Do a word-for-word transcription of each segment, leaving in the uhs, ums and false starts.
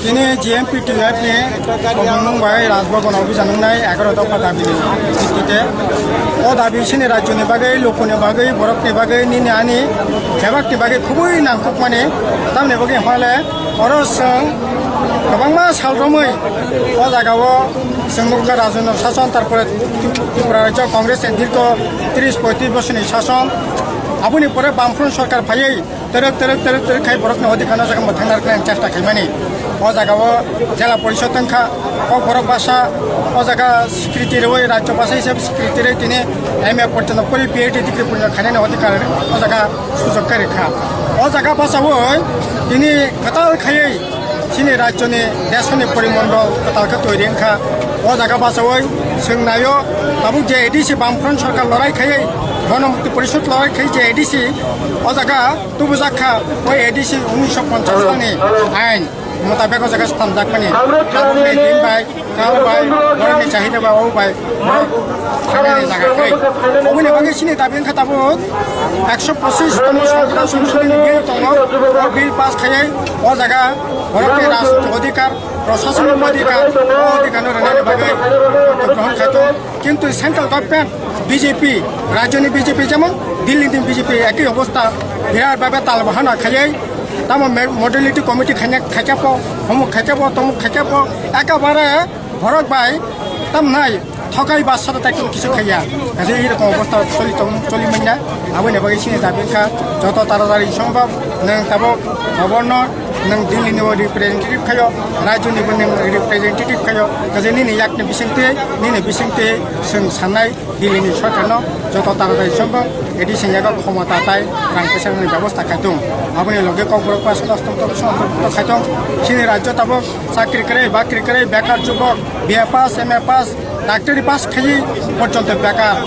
Tini G M P T F ni kokrwngmung bai Rajbhavan obhijan wngnai egaroh dopha dabi ni bhittite. O dabi chini rajyoni bagwi, lukuni bagwi, borokni bagwi, nini ani bebakni bagwi khubui nangkukmani. Tamni bagwi hwnle oro chwng kwbangma sal romwi o jagao chwng nukha rajyoni sashan, tarpore Tripura rajyo Congress ni dirgho tris poitris bosorni sashan. Aboni pore Bamfront sorkar phaiwi twrwk, twrwk, twrwk, twrwk khai borokni odhikar no jaga mwthangna rwknani chesta khaimani. O jaga o jela porishod wngkha, kokborok basa, o jaga secretary rwi, rajyo basa hisab secretary rwi tini M A porjonto pori P H D degree porjonto khainani odhikar o jaga sujok khe rwkha. O jaga basawi tini kwtal khaiwi chini rajyoni desoni porimondol kwtal khe toiri wngkha. O jaga basawi chwng naio, tabuk je A D C Bamfront sorkar lorai khaiwi, Ganamukti Porishod lorai khai je A D C o jaga tubujak kha, o A D C unisho ponchas ni ain mutabek o jaga stamjak mani. Tabukni din bai, kal bai, borokni chahida bai, o bai, borok thangnani jaga kwrwi. Oboni bagwi chini dabi wngkha tabuk ekso pochish tomo Sangsad Songsodni bill tongo, o bill pass khaiwi o jaga borokni rajnitik odhikar, proshasonic odhikar, o odhikar no rwnani bagwi grohon khai tongo. Kintu central government B J P, rajyoni B J P jemon Delhi ni B J P ekhi obostha, birat bhabe tal bahana khaiwi, tamo me-, modality committee khaina khaikya po, homuk khaikya po, tomuk khaikya po, ekabare borok bai tamnai thokai ba sara tai kisa khaiya. Kaje ei rokom obostha choli tong, choli manya, aboni bagwi chini dabi wngkha joto taratari sombhob nwng tabuk governor, nwng Delhi ni bo representative khayo, rajyo ni bo nwng representative khayo, kaje nini yakni bisingtwi, nini bisingtwi chwng sanai Delhi ni sorkar no joto taratari sombhob A D C ni yago khomota tai rang pesa ni bebosta khai tong. Aboni loge kokborok ba sono tong tong sono tong tong khai tong. Chini rajyo tabuk chakri kwrwi, bakri kwrwi, bekar jubok, B A pass, M A pass, doctori pass khaiwi porjonto bekar,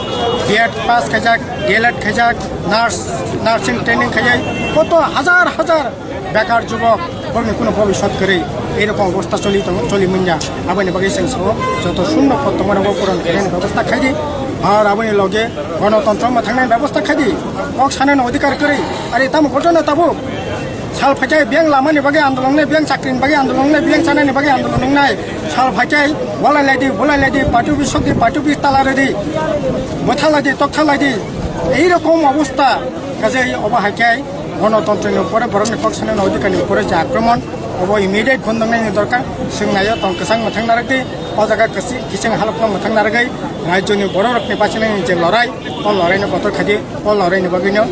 B Ed pass khaijak, D L Ed khaijak, nurse, nursing training khaiwi koto hajar hajar bekar jubok, borokni kuno bobiswt kwrwi, ei rokom obostha choli tongo, choli manya. Aboni bagwi chwng sao joto shunno pod tongmani bo puron khainani bebosta khaidi. Ar aboni loge gonotontro mwthangnani bebosta khaidi. Kok sanani odhikar kwrwi, ari tamo ghotona tabuk sal phaikhe biyang lamani bagwi andolon wngnai, biyang chakrini bagwi andolon wngnai, biyang chanani bagwi andolon wngnai. Sal phaikhe walai laidi, bulai laidi, party office sokdi, party office tala rwdi, bwtha laidi, tokha laidi. Ei rokom obostha, kaje obo hai khe gonotontro ni upore, borokni kok sanani odhikar ni upore je akromon, obo immediate bondo wngnani dorkar. Chwng naio tong kwchang mwthang narwkdi, o jaga kwchwng kiching halok no mwthang narwgwi rajyo ni borok rok ni bachinani je lorai, o lorai no kotor khaidi, o lorai ni bagwi no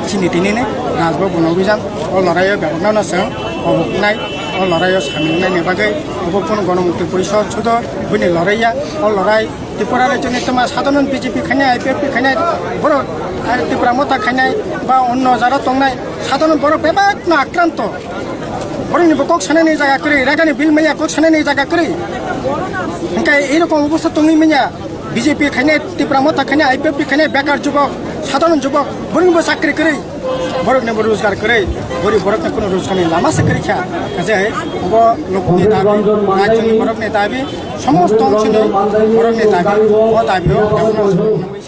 chini tini ni Rajbhavan obhijan, o lorai o bebak no no chwng kobok nai, o lorai o samung nai ni bagwi obo kunu Ganamukti Porishod sudo bini lorai ya, o lorai Tripura rajyoni toma sadharon B J P khainai, I P F T khainai, borok, ah, Tipra Motha khainai, ba onno jara tongnai, sadharon borok bebak no akranto. Borokni bo kok sanani jaga kwrwi, ragani bill maya kok sanani jaga kwrwi. Hingke ei rokom obostha tongwi manya, B J P khainai, Tipra Motha khainai, I P F T khainai, bekar jubok, sadharon jubok, borokni bo chakri kwrwi. Borokni bo rojgar kwrwi, gorib borokni kuno rojgarni lama se kwrwi kha. Kaje obo lokni dabi, rajyoni borokni dabi, somosto ongshini borokni dabi, o dabi o